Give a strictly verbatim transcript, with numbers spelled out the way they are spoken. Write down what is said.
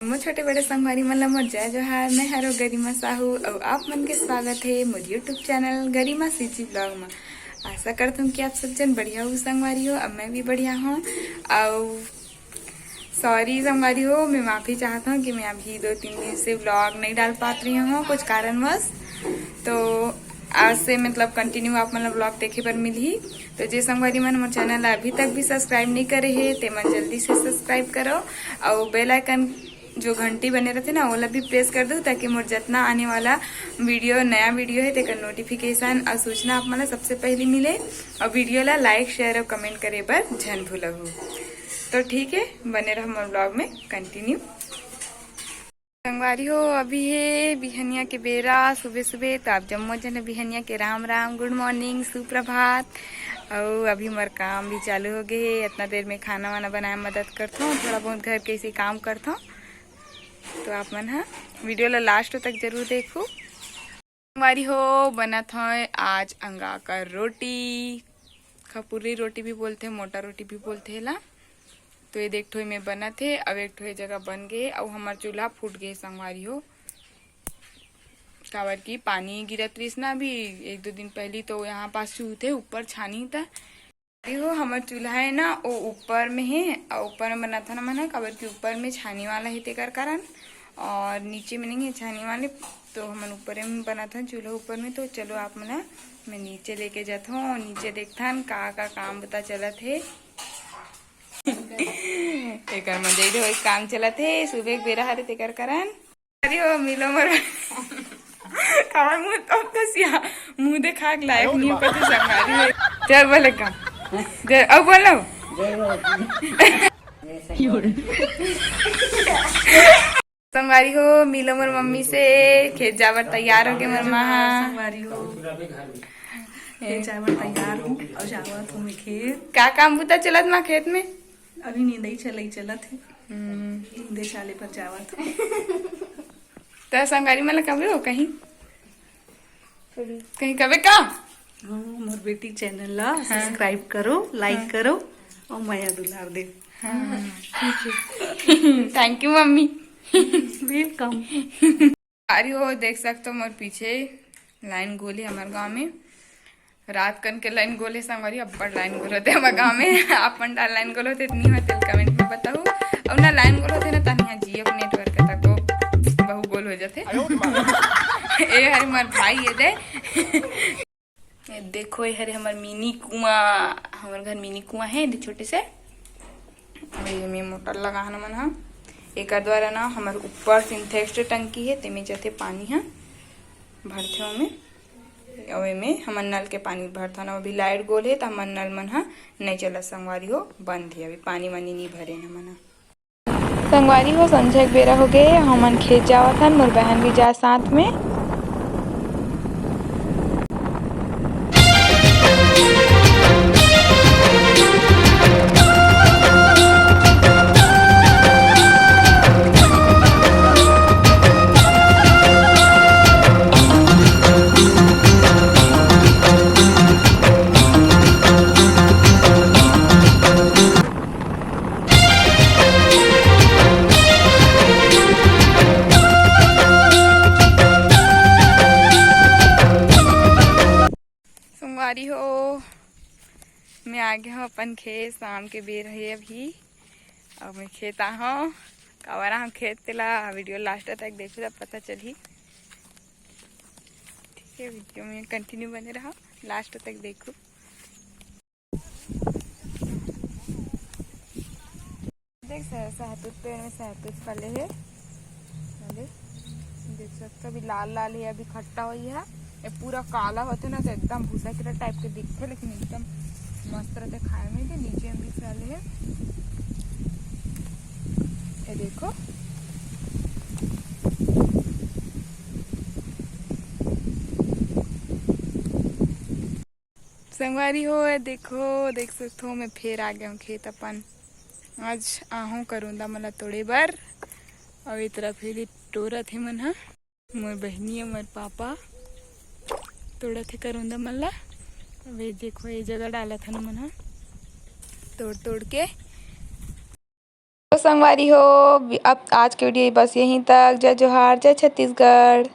मोर छोटे बड़े संगवारी मन ला मोर जय जोहार। मैं हरो गरिमा साहू अउ आप मन के स्वागत हे मोर YouTube चैनल गरिमा सीजी ब्लॉग म। आशा करत हूँ कि आप सब जन बढ़िया हो संगवारी हो। अब मैं भी बढ़िया हूँ। अउ सॉरी संगवारी हो, मैं माफ़ी चाहत हूँ कि मैं अभी दो तीन दिन से ब्लॉग नहीं डाल पात रही हूँ कुछ कारणवश। तो आज से मतलब कंटिन्यू आप मन ला ब्लॉग देखे बर मिलही। तो जे संगवारी मन मोर चैनल ला अभी तक भी सब्सक्राइब नहीं करे हे, ते मन जल्दी से सब्सक्राइब करो अउ बेल आइकन जो घंटी बने रहते ना, ओला भी प्रेस कर दो, ताकि मोर जितना आने वाला वीडियो, नया वीडियो है, तेकर नोटिफिकेशन और सूचना आप मन ला सबसे पहले मिले। और वीडियो ला लाइक, शेयर और कमेंट करे बर झन भूलहू। तो ठीक है, बने रहो मोर ब्लॉग में कंटिन्यू। संगवारी हो, अभी हे बिहनिया के बेरा, सुबह सुबह। तो आप जम्मो जन बिहनिया के राम राम, गुड मॉर्निंग, सुप्रभात। अउ अभी मोर काम भी चालू हो गए हे। इतना देर में खाना वाना बनाए में मदद करथों, थोड़ा बहुत घर के ऐसे काम करथों। तो आप मन ह वीडियो ला लास्ट तक जरूर देखो। संगवारी हो, बनत हे आज अंगाकर रोटी, खपुरी रोटी भी बोलथे, मोटा रोटी भी बोलथे एला। तो ये देख ठो एमे बनत हे, अउ एक ठो ये जगह बन गए, अउ हमर चूल्हा फूट गए संगवारी हो, काबर की पानी गिरत रहिस ना अभी एक दो दिन पहली, तो यहाँ पास चूहथे ऊपर छानी त। देखो, हमर चूल्हा है ना, वो ऊपर में है, और ऊपर में बनाथन हमन ह, काबर कि ऊपर में छानी वाला है, तेकर कारण, और नीचे में नहीं है छानी वाले, तो हमन ऊपर में बनाथन चूल्हा ऊपर में। तो चलो, आप मन ला मैं नीचे लेके जाथों, नीचे देखथन का का काम बता चलत है। एकर मन जई देखो, एक काम चलत है, सुबह के बेरा हरे, तेकर कारण। अरे हो, मिलो मोर। काबर मुंह तो कसिया, मुंह देखा के लायक नहीं हो, कति संगारी है। जय बोले का? जय, अब बोलो। संगवारी हो, मिलो मोर मम्मी से। खेत जाबर तैयार हो गए मोर माँ। संगवारी हो, खेत जाबर तैयार हूँ और जावत हूँ मैं खेत। का काम बुता चलत माँ खेत में? अभी नींदई चलई चलत है। हम्म। नींदे चाले पर जावत हूँ। त संगवारी मन ला कबे हो कहीं? कहीं कबे का? हाँ, मोर बेटी चैनल ला सब्सक्राइब करो, लाइक करो और मया दुलार दे। हाँ, ठीक है। Thank you mummy. वेलकम। अरे हो, देख सकते हो मोर पीछे लाइन गोली हमारे गांव में। रात कन के लाइन गोले संगवारी, अब्बड़ लाइन गोल होथे हमर गाँव में। आप मन डाल लाइन गोल होथे, इतनी होथे, कमेंट में बताओ। और ना लाइन गोल होथे ना, तनिया जियो के नेटवर्क तको बहु गोल हो जाथे। ए हरे मोर भाई ये दे। ये देखो, ये हरे हमर मिनी कुआं, हमर घर मिनी कुआं है, दे छोटे से। अउ ये में मोटर लगाहन हमन ह। एकर द्वारा ना हमर ऊपर सिंथेक्स टंकी है, तेमे जथे पानी ह, भरथे ओमे। अउ एमे हमन नल के पानी भरथन। अउ अभी लाइट गोल हे, त हमन नल मन ह नइ चलत संगवारी हो, बंद हे। अभी पानी वानी नी भरे हमन ह। संगवारी हो, संझा के बेरा हो गे, हमन खेत जावत हन, मोर बहन भी जाए साथ में। संगवारी हो, मैं आ गया हूँ अपन खेत। शाम के बेर है अभी, अब मैं खेत आ हूँ। काबर आ हूँ खेत, तेला वीडियो लास्ट तक देखो, तब पता चलही। ठीक है, वीडियो में कंटिन्यू बने रहो, लास्ट तक देखो। देख, सह-, सहतूत पेड़ में सहतूत फले हे। अरे, देख सकते हो, अभी लाल लाल हे, अभी खट्टा होई हे। ये पूरा काला होथे ना, तो एकदम भूसा कीरा टाइप के दिखथे, लेकिन एकदम मस्त रहथे खाए में। ये नीचे में भी फले हे, ये देखो। संगवारी हो, ये देखो, देख सकत हो, मैं फेर आ गया हूँ खेत अपन। आज आहूँ करोंदा मन ला तोड़े बर। अउ ए तरफ ये दे टोरत हे मन ह, मोर बहिनी अउ मोर पापा तोड़त हे करोंदा मन ला। अब ये देखो, ये जगह डालत हन मन ह तोड़ तोड़ के। तो संगवारी हो, अब आज के वीडियो बस यहीं तक। जय जोहार, जय छत्तीसगढ़।